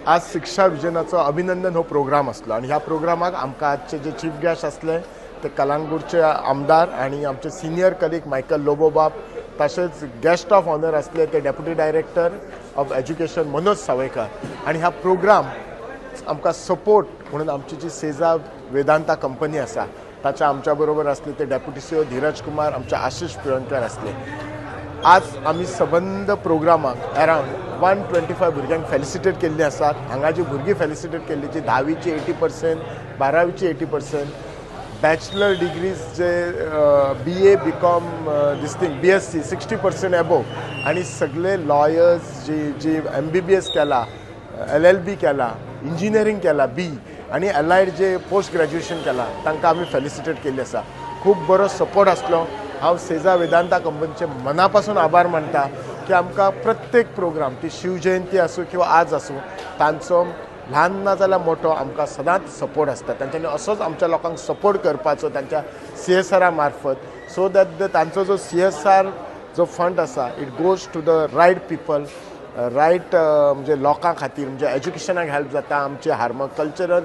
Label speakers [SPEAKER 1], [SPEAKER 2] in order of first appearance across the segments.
[SPEAKER 1] आज शिक्षा विजनाचो अभिनंदन हो प्रोग्राम आसलो आनी ह्या प्रोग्रामाक आमकां आजचे जे चीफ गेस्ट आसले ते कलांगूटचे आमदार आनी आमचे सिनियर कलीग मायकल लोबो बाब, तशेंच गेस्ट ऑफ ऑनर आसले ते Deputy Director of Education Manoj Sawaikar. आनी ह्या प्रोग्राम आमकां सपोर्ट म्हणून आमची जी सेजा वेदांता कंपनी आसा, ताच्या आमच्या बरोबर आसले ते डेप्युटी सीईओ धीरज कुमार, आमचे आशिष पिळवणकर आसले. आज आमी सबंद प्रोग्रामाक अरावंड 125 भुरग्यांक फेलिसिटेट केल्ली आसात. हांगा जी भुरगीं फेलिसिटेट केल्ली, जी धावीची 80%, बारावीची 80%, bachelor degrees J BA, BCom, this thing, BSc 60% above आणि सगळे लॉयर्स, जी जी एमबीबीएस केला, एलएलबी केला, इंजिनियरींग केला, बी आनी एलायड जे पोस्ट ग्रॅज्युएशन केला, तांकां आमी फेलिसिटेट केल्ली आसा. खूब बरो सपोर्ट आसलो. हांव सेजा वेदांता कंपनीचे मना पासून आभार मानता की आमकां प्रत्येक प्रोग्राम, ती शिवजयंती आसूं किंवा आज आसूं, तांचो ल्हान ना जाल्यार मोठो आमकां सदांच सपोर्ट आसता. तांच्यांनी असोच आमच्या लोकांक सपोर्ट करपाचो तांच्या सीएसआरा मार्फत, सो that तांचो जो सीएसआर जो फंड आसा, it goes to the right people, right म्हणजे लोकां खातीर, म्हणजे एज्युकेशनाक हेल्प जाता, आमचे हार्म कल्चरल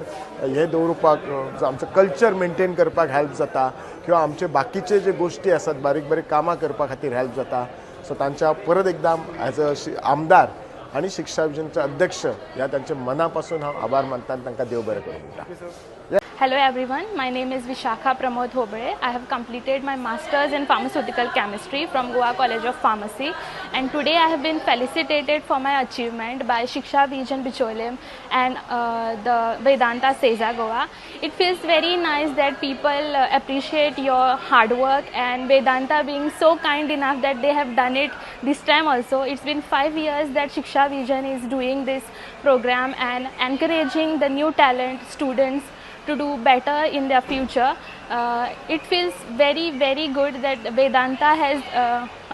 [SPEAKER 1] हे दवरुपाक, जो आमचो कल्चर मेंटेन करपाक हेल्प जाता किंवा आमचे बाकीचे जे गोश्टी आसात, बारीक बारीक कामां करपा खातीर हेल्प जाता. सो तांच्या परत एकदां एज अ आमदार आनी शिक्षा विजनचे अध्यक्ष ह्या तांचे मना पासून हांव आभार मानता आनी तांकां देव बरें करूं म्हणटा.
[SPEAKER 2] Hello everyone, my name is Vishakha Pramod Hoble. I have completed my Masters in Pharmaceutical Chemistry from Goa College of Pharmacy, and today I have been felicitated for my achievement by Shiksha Vision Bicholim and the Vedanta Seza Goa. It feels very nice that people appreciate your hard work, and Vedanta being so kind enough that they have done it this time also. It's been 5 years that Shiksha Vision is doing this program and encouraging the new talent students to do better in their future. It feels very, very good that Vedanta has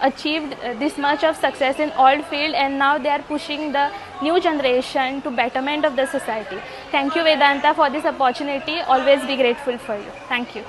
[SPEAKER 2] achieved this much of success in all field, and now they are pushing the new generation to betterment of the society. Thank you, Vedanta, for this opportunity. Always be grateful for you. Thank you.